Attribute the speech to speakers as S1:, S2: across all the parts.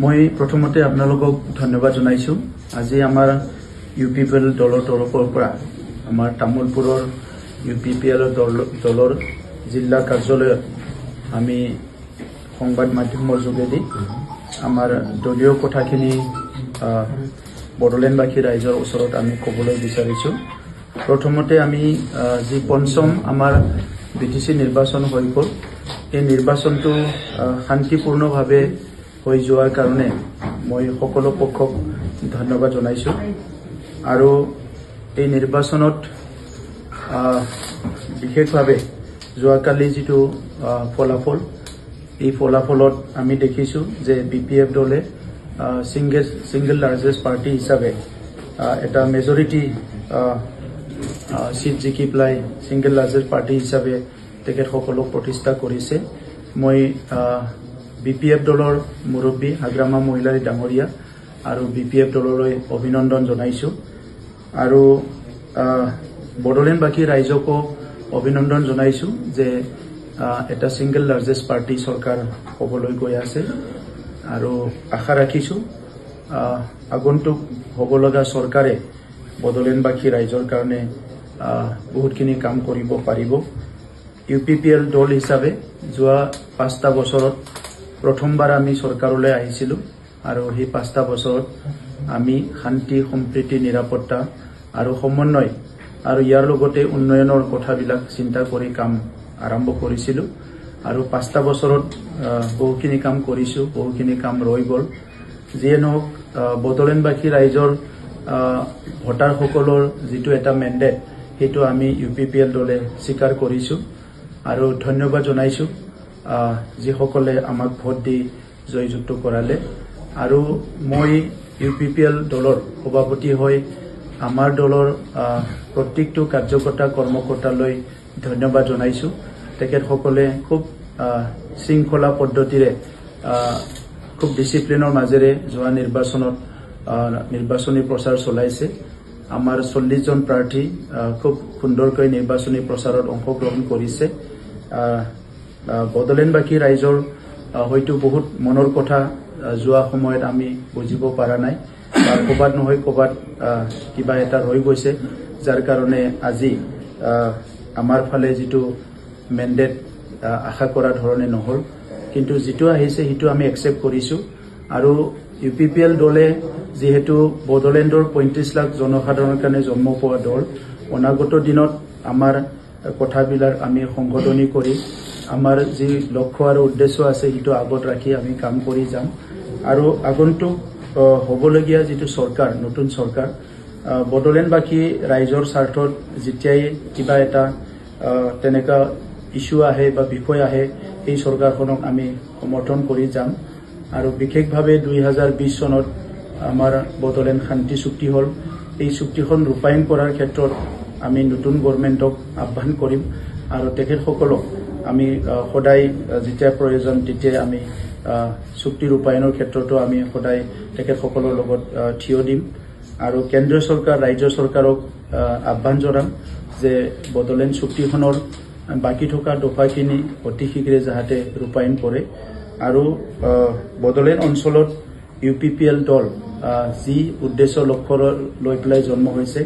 S1: মই প্ৰথমতে আপোনালোকক ধন্যবাদ জনাইছোঁ। আজি আমাৰ ইউ পি পি এল দলৰ তৰফৰ পৰা আমাৰ তামোলপুৰৰ ইউ পি পি এল দলৰ জিলা কাৰ্যালয়ত আমি সংবাদ মাধ্যমৰ যোগেদি আমাৰ দলীয় কথাখিনি বড়োলেণ্ডবাসী ৰাইজৰ ওচৰত আমি ক'বলৈ বিচাৰিছোঁ। প্ৰথমতে আমি যি পঞ্চম আমাৰ বি টি চি নিৰ্বাচন হৈ গ'ল, এই নিৰ্বাচনটো শান্তিপূৰ্ণভাৱে হৈ যোৱাৰ কাৰণে মই সকলো পক্ষক ধন্যবাদ জনাইছোঁ। আৰু এই নিৰ্বাচনত বিশেষভাৱে যোৱাকালি যিটো ফলাফল, এই ফলাফলত আমি দেখিছোঁ যে বি পি এফ দলে ছিংগল লাৰ্জেষ্ট পাৰ্টি হিচাপে এটা মেজৰিটি চিট জিকি পেলাই ছিংগল লাৰ্জেষ্ট পাৰ্টি হিচাপে তেখেতসকলক প্ৰতিষ্ঠা কৰিছে। মই বি পি এফ দলৰ মুৰব্বী হাগ্ৰামা মহিলাৰী ডাঙৰীয়া আৰু বি পি এফ দললৈ অভিনন্দন জনাইছোঁ আৰু বড়োলেণ্ডবাসী ৰাইজকো অভিনন্দন জনাইছোঁ যে এটা ছিংগল লাৰ্জেষ্ট পাৰ্টি চৰকাৰ হ'বলৈ গৈ আছে আৰু আশা ৰাখিছোঁ আগন্তুক হ'ব লগা চৰকাৰে বড়োলেণ্ডবাসী ৰাইজৰ কাৰণে বহুতখিনি কাম কৰিব পাৰিব। ইউ পি পি এল দল হিচাপে যোৱা 5টা বছৰত প্ৰথমবাৰ আমি চৰকাৰলৈ আহিছিলোঁ আৰু সেই 5টা বছৰত আমি শান্তি, সম্প্ৰীতি, নিৰাপত্তা আৰু সমন্বয় আৰু ইয়াৰ লগতে উন্নয়নৰ কথাবিলাক চিন্তা কৰি কাম আৰম্ভ কৰিছিলোঁ আৰু 5টা বছৰত বহুখিনি কাম কৰিছোঁ, বহুখিনি কাম ৰৈ গ'ল। যিয়ে নহওক, বড়োলেণ্ডবাসী ৰাইজৰ ভোটাৰসকলৰ যিটো এটা মেণ্ডেট, সেইটো আমি ইউ পি পি এল দলে স্বীকাৰ কৰিছোঁ আৰু ধন্যবাদ জনাইছোঁ যিসকলে আমাক ভোট দি জয়যুক্ত কৰালে। আৰু মই ইউ পি পি এল দলৰ সভাপতি হৈ আমাৰ দলৰ প্ৰত্যেকটো কাৰ্যকৰ্তা কৰ্মকৰ্তালৈ ধন্যবাদ জনাইছোঁ। তেখেতসকলে খুব শৃংখলা পদ্ধতিৰে, খুব ডিচিপ্লিনৰ মাজেৰে যোৱা নিৰ্বাচনত নিৰ্বাচনী প্ৰচাৰ চলাইছে। আমাৰ 40জন প্ৰাৰ্থী খুব সুন্দৰকৈ নিৰ্বাচনী প্ৰচাৰত অংশগ্ৰহণ কৰিছে। বড়োলেণ্ডবাসী ৰাইজৰ হয়তো বহুত মনৰ কথা যোৱা সময়ত আমি বুজিব পৰা নাই বা ক'ৰবাত নহয় ক'ৰবাত কিবা এটা ৰৈ গৈছে, যাৰ কাৰণে আজি আমাৰ ফালে যিটো মেণ্ডেট আশা কৰা ধৰণে নহ'ল। কিন্তু যিটো আহিছে সেইটো আমি একচেপ্ট কৰিছোঁ। আৰু ইউ পি পি এল দলে যিহেতু বড়োলেণ্ডৰ 35 লাখ জনসাধাৰণৰ কাৰণে জন্ম পোৱা দল, অনাগত দিনত আমাৰ কথাবিলাক আমি সংশোধনী কৰি আমাৰ যি লক্ষ্য আৰু উদ্দেশ্য আছে সেইটো আগত ৰাখি আমি কাম কৰি যাম। আৰু আগন্তুক হ'বলগীয়া যিটো চৰকাৰ, নতুন চৰকাৰ, বড়োলেণ্ডবাসী ৰাইজৰ স্বাৰ্থত যেতিয়াই কিবা এটা তেনেকুৱা ইছ্যু আহে বা বিষয় আহে, সেই চৰকাৰখনক আমি সমৰ্থন কৰি যাম। আৰু বিশেষভাৱে 2020 চনত আমাৰ বড়োলেণ্ড শান্তি চুক্তি হ'ল। এই চুক্তিখন ৰূপায়ণ কৰাৰ ক্ষেত্ৰত আমি নতুন গভৰ্ণমেণ্টক আহ্বান কৰিম আৰু তেখেতসকলক আমি সদায় যেতিয়া প্ৰয়োজন তেতিয়াই আমি চুক্তি ৰূপায়ণৰ ক্ষেত্ৰতো আমি সদায় তেখেতসকলৰ লগত থিয় দিম। আৰু কেন্দ্ৰীয় চৰকাৰ, ৰাজ্য চৰকাৰক আহ্বান জনাম যে বড়োলেণ্ড চুক্তিখনৰ বাকী থকা দফাখিনি অতি শীঘ্ৰে যাতে ৰূপায়ণ কৰে। আৰু বড়োলেণ্ড অঞ্চলত ইউ পি পি এল দল যি উদ্দেশ্য লক্ষ্য লৈ পেলাই জন্ম হৈছে,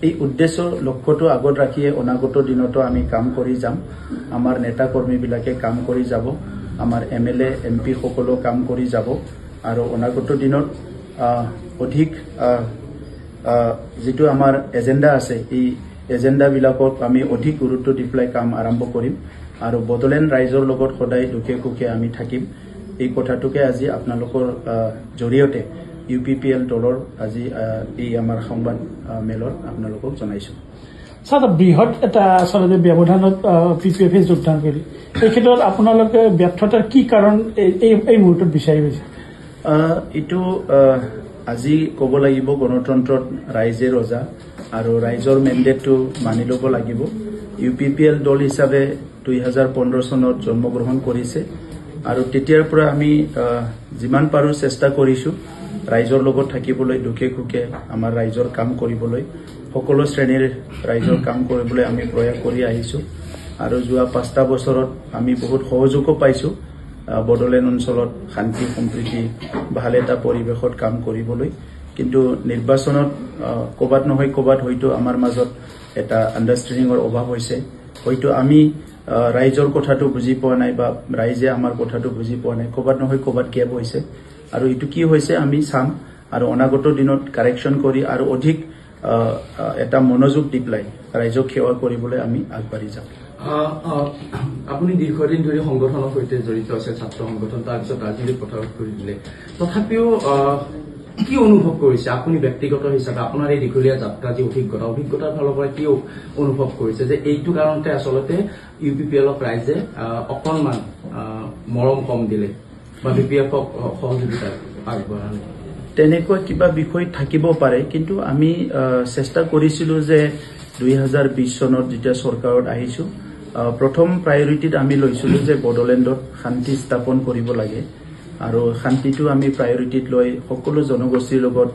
S1: এই উদ্দেশ্য লক্ষ্যটো আগত ৰাখিয়ে অনাগত দিনতো আমি কাম কৰি যাম। আমাৰ নেতা কৰ্মীবিলাকে কাম কৰি যাব, আমাৰ এম এল এ, এম পি সকলেও কাম কৰি যাব। আৰু অনাগত দিনত অধিক যিটো আমাৰ এজেণ্ডা আছে, এই এজেণ্ডাবিলাকক আমি অধিক গুৰুত্ব দি পেলাই কাম আৰম্ভ কৰিম আৰু বড়োলেণ্ড ৰাইজৰ লগত সদায় দুখে সুখে আমি থাকিম। এই কথাটোকে আজি আপোনালোকৰ জৰিয়তে ইউ পি পি এল দলৰ আজি এই আমাৰ সংবাদ মেলত আপোনালোকক জনাইছোঁ।
S2: ছাৰ, বৃহৎ এটা আচলতে ব্যৱধানত পি পি এফে যোগদান কৰিলে, এই ক্ষেত্ৰত আপোনালোকে ব্যৰ্থতাৰ কি কাৰণ এই মুহূৰ্তত বিচাৰি পাইছে?
S1: এইটো আজি ক'ব লাগিব, গণতন্ত্ৰত ৰাইজে ৰজা আৰু ৰাইজৰ মেণ্ডেটটো মানি ল'ব লাগিব। ইউ পি পি এল দল হিচাপে 2015 চনত জন্মগ্ৰহণ কৰিছে আৰু তেতিয়াৰ পৰা আমি যিমান পাৰোঁ চেষ্টা কৰিছোঁ ৰাইজৰ লগত থাকিবলৈ, দুখে সুখে আমাৰ ৰাইজৰ কাম কৰিবলৈ, সকলো শ্ৰেণীৰ ৰাইজৰ কাম কৰিবলৈ আমি প্ৰয়াস কৰি আহিছোঁ। আৰু যোৱা 5টা বছৰত আমি বহুত সহযোগো পাইছোঁ। বড়োলেণ্ড অঞ্চলত শান্তি সম্প্ৰীতি ভাল এটা পৰিৱেশত কাম কৰিবলৈ। কিন্তু নিৰ্বাচনত ক'ৰবাত নহয় ক'ৰবাত হয়তো আমাৰ মাজত এটা আণ্ডাৰষ্টেণ্ডিঙৰ অভাৱ হৈছে, হয়তো আমি ৰাইজৰ কথাটো বুজি পোৱা নাই বা ৰাইজে আমাৰ কথাটো বুজি পোৱা নাই, ক'ৰবাত নহয় ক'ৰবাত গেপ হৈছে। আৰু এইটো কি হৈছে আমি চাম আৰু অনাগত দিনত কাৰেকশ্যন কৰি আৰু অধিক এটা মনোযোগ দি পেলাই ৰাইজক সেৱা কৰিবলৈ আমি আগবাঢ়ি যাম।
S3: আপুনি দীৰ্ঘদিন ধৰি সংগঠনৰ সৈতে জড়িত আছে, ছাত্ৰ সংগঠন, তাৰপিছত ৰাজনীতিত পথাৰত কৰি দিলে, তথাপিও কি অনুভৱ কৰিছে আপুনি ব্যক্তিগত হিচাপে? আপোনাৰ এই দীঘলীয়া যাত্ৰা যি অভিজ্ঞতা, অভিজ্ঞতাৰ ফালৰ পৰা কি অনুভৱ কৰিছে যে এইটো কাৰণতে আচলতে ইউ পি পি এলক ৰাইজে অকণমান মৰম কম দিলে বা বি পি এফক সহযোগিতা আগবঢ়ালে?
S1: তেনেকুৱা কিবা বিষয় থাকিব পাৰে, কিন্তু আমি চেষ্টা কৰিছিলোঁ যে 2020 চনত যেতিয়া চৰকাৰত আহিছোঁ, প্ৰথম প্ৰায়ৰিটিত আমি লৈছিলোঁ যে বড়োলেণ্ডত শান্তি স্থাপন কৰিব লাগে আৰু শান্তিটো আমি প্ৰায়ৰিটিত লৈ সকলো জনগোষ্ঠীৰ লগত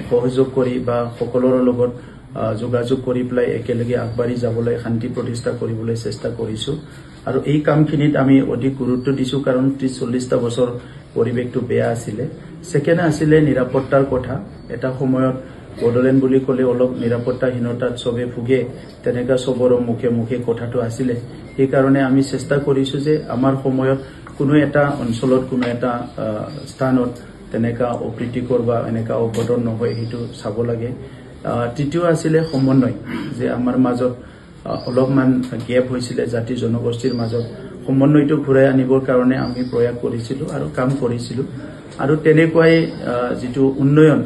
S1: সহযোগ কৰি বা সকলোৰে লগত যোগাযোগ কৰি পেলাই একেলগে আগবাঢ়ি যাবলৈ, শান্তি প্ৰতিষ্ঠা কৰিবলৈ চেষ্টা কৰিছোঁ। আৰু এই কামখিনিত আমি অধিক গুৰুত্ব দিছোঁ, কাৰণ 30-40টা বছৰ পৰিৱেশটো বেয়া আছিলে। ছেকেণ্ড আছিলে নিৰাপত্তাৰ কথা। এটা সময়ত বড়োলেণ্ড বুলি ক'লে অলপ নিৰাপত্তাহীনতাত চবে ভোগে, তেনেকুৱা চবৰে মুখে মুখে কথাটো আছিলে। সেইকাৰণে আমি চেষ্টা কৰিছোঁ যে আমাৰ সময়ত কোনো এটা অঞ্চলত, কোনো এটা স্থানত তেনেকুৱা অপ্ৰীতিকৰ বা এনেকুৱা অঘটন নহয়, সেইটো চাব লাগে। তৃতীয় আছিলে সমন্বয়, যে আমাৰ মাজত অলপমান গেপ হৈছিলে জাতি জনগোষ্ঠীৰ মাজত, সমন্বয়টো ঘূৰাই আনিবৰ কাৰণে আমি প্ৰয়াস কৰিছিলোঁ আৰু কাম কৰিছিলোঁ। আৰু তেনেকুৱাই যিটো উন্নয়ন,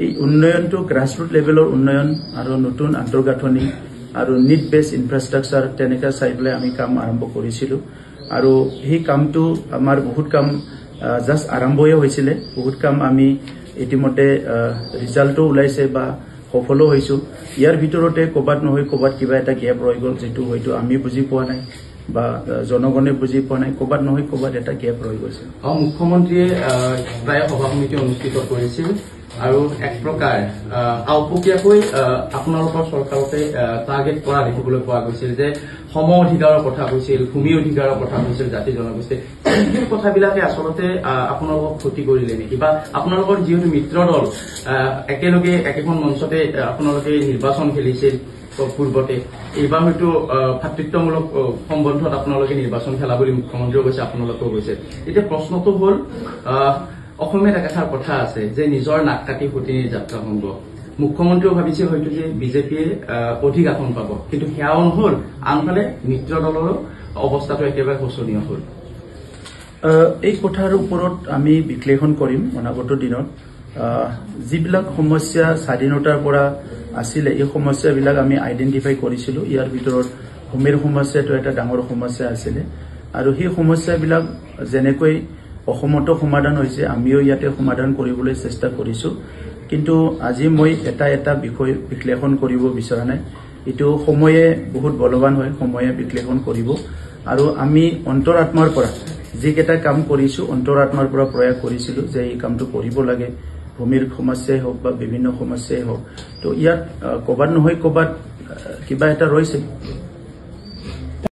S1: এই উন্নয়নটো গ্ৰাছৰুট লেভেলৰ উন্নয়ন আৰু নতুন আন্তঃগাঁথনি আৰু নিড বেছ ইনফ্ৰাষ্ট্ৰাকচাৰ তেনেকুৱা চাই পেলাই আমি কাম আৰম্ভ কৰিছিলোঁ। আৰু সেই কামটো আমাৰ বহুত কাম জাষ্ট আৰম্ভয়ে হৈছিলে, বহুত কাম আমি ইতিমধ্যে ৰিজাল্টো ওলাইছে বা সফলো হৈছোঁ। ইয়াৰ ভিতৰতে ক'ৰবাত নহয় ক'ৰবাত কিবা এটা গেপ ৰৈ গ'ল, যিটো হয়তো আমি বুজি পোৱা নাই বা জনগণে বুজি পোৱা নাই, ক'ৰবাত নহয় ক'ৰবাত এটা গেপ ৰৈ গৈছে।
S3: মুখ্যমন্ত্ৰীয়ে প্ৰায় সভা সমিতি অনুষ্ঠিত কৰিছিল আৰু এক প্ৰকাৰ আওপকীয়াকৈ আপোনালোকৰ চৰকাৰতে টাৰ্গেট কৰা দেখিবলৈ পোৱা গৈছিল যে সম অধিকাৰৰ কথা কৈছিল, ভূমি অধিকাৰৰ কথা কৈছিল, জাতি জনগোষ্ঠী, সেই কথাবিলাকে আচলতে আপোনালোকক ক্ষতি কৰিলে নেকি? বা আপোনালোকৰ যিহেতু মিত্ৰ দল, একেলগে একেখন মঞ্চতে আপোনালোকে নিৰ্বাচন খেলিছিল পূৰ্বতে, এইবাৰ হয়তো ভাতৃত্বমূলক সম্বন্ধত আপোনালোকে নিৰ্বাচন খেলা বুলি মুখ্যমন্ত্ৰীয়েও কৈছে, আপোনালোকেও কৈছে। এতিয়া প্ৰশ্নটো হ'ল, অসমীয়াত একাষাৰ কথা আছে যে নিজৰ নাক কাটি সতিনীৰ যাত্ৰা ভংগ। মুখ্যমন্ত্ৰীয়েও ভাবিছিল হয়তো যে বিজেপিয়ে অধিক আসন পাব, কিন্তু সেয়াও নহল, আনফালে মিত্ৰ দলৰো অৱস্থাটো একেবাৰে শোচনীয় হ'ল।
S1: এই কথাৰ ওপৰত আমি বিশ্লেষণ কৰিম অনাগত দিনত। যিবিলাক সমস্যা স্বাধীনতাৰ পৰা আছিলে, এই সমস্যাবিলাক আমি আইডেণ্টিফাই কৰিছিলোঁ। ইয়াৰ ভিতৰত ভূমিৰ সমস্যাটো এটা ডাঙৰ সমস্যা আছিলে আৰু সেই সমস্যাবিলাক যেনেকৈ অসমতো সমাধান হৈছে, আমিও ইয়াতে সমাধান কৰিবলৈ চেষ্টা কৰিছোঁ। কিন্তু আজি মই এটা এটা বিষয় বিশ্লেষণ কৰিব বিচৰা নাই, এইটো সময়ে বহুত বলৱান হয়, সময়ে বিশ্লেষণ কৰিব। আৰু আমি অন্তৰাত্মাৰ পৰা যিকেইটা কাম কৰিছোঁ, অন্তৰাত্মাৰ পৰা প্ৰয়াস কৰিছিলোঁ যে এই কামটো কৰিব লাগে, ভূমিৰ সমস্যাই হওক বা বিভিন্ন সমস্যাই হওক। তো ইয়াত ক'ৰবাত নহয় ক'ৰবাত কিবা এটা ৰৈছে।